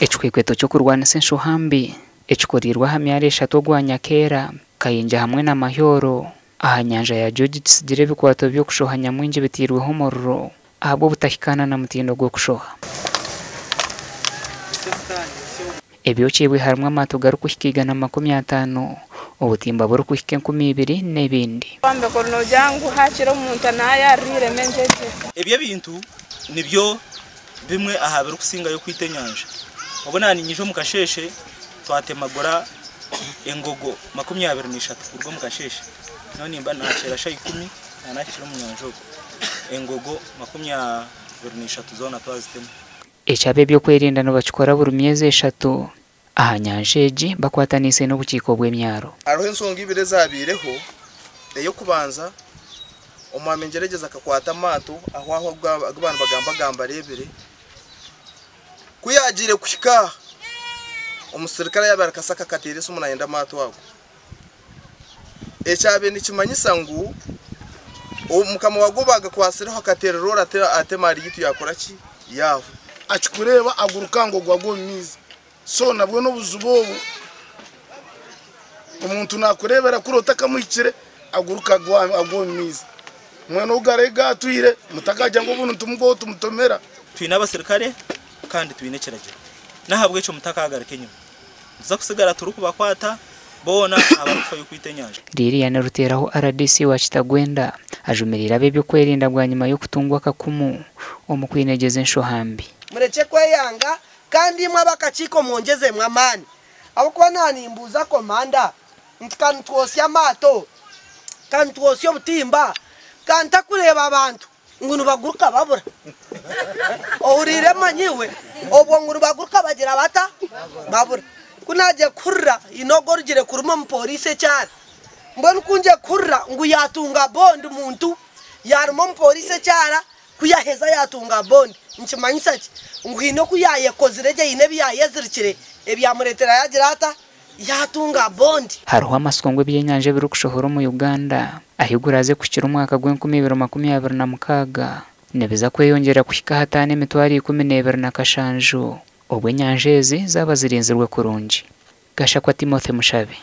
Ekikwekweto ky'okurwanisa enshoha mbi ekikoreirwe aha myaro eshatu ogwa Nyakeera, Kayinja hamwe na Mahyoro aha nyanja ya George kitsigire ebikwato by'okushoha nyamwingi biteirweho omuriro ahabw'obutahikaana na mutindo gw'okushoha. Ebyokiibwe harimu amaato garikuhika 150, obutimba burikuhika 2000 n'ebindi. Ebi ebintu nibyo bimwe aha birikusingayo kwita enyanja. Obu naaba niinyija omu kasheeshe twatemagura engogo 23 kuruga omu kasheeshe. Nyowe nimba naakyera shaaha 10 naanahikire omu nyanja okwo. Engogo 23 zoona twazitema. Eki ab'ebyokwerinda nibakikora buri myezi eshatu aha nyanja egi bakwataniise n'obukiiko bw'emyaro. Hariho ensonga ibiri ezabaireho. Ey'okubanza, omwami Ngeregyeza akakwata amaato aho aho agu abantu bagamba gambareebire. Ku yaagiire kuhika aha, omusirikare yaabaire ari Kasaka akateera esimu naayenda amaato ago. Ekyabaire nikimanyisa ngu mukama waago baagakwatsireho akateerera ori ate emaari yaitu yaakora ki? Yaahwa. Akikureeba aguruka ngu ogwo agwa omu maizi. So nabwo n'obuzibu obu omuntu nakureebera kuri otakamuhikire aguruka agwa omu maizi. Mbwenu ogu garahi gaatwire mutakagira ngu obundi nitumugoho tumutomera. Twine abasirikare kandi twine ekiragiro. N'ahabw'ekyo mutakagaruka enyima. Nituza kusigara turikubakwata boona abarikufayo kwita enyanja. Lilian Ruteraho RDC wa Kitagwenda ajumiriire ab'ebyokwerinda bwanyima y'okutungwa akakumu omu kwinegyeza enshoha mbi. Murekye kweyanga kandi imwe ab'akakiiko mwongyezemu amaani ahabw'okuba naanimbuuza komanda nti ka nitwotsya amaato, ka nitwotsya obutimba, ka ntakureeba abantu ngu nibaguruka babura. Ohuriire manya iwe obwo ngu nibaguruka bagira bata? Babura. Ku naagiye kuhurira haine ogwo orugire kuruma omupooriisi ekyara. Mbwenu ku ngiye kuhurira ngu yaatunga bondi muntu yaaruma omupooriisi ekyara ku yaheza yaatunga bondi nikimanyisa ki? Ngu haine oku yaayekozire gye haine ebi yaayezirikire ebyamureetera yaagira ata? Yaatunga bondi. Hariho amatsiko ngu ebyenyanja ebirikushohora omu Uganda ahi guraaze kuhikira omwaka gw'enkumi ibiri makumi abiri na mukaaga nibiza kweyongyera kuhika aha taani 127 obwo enyanja ezi zaaba zirinzirwe kurungi. Gashakwa Timothy Mushabe.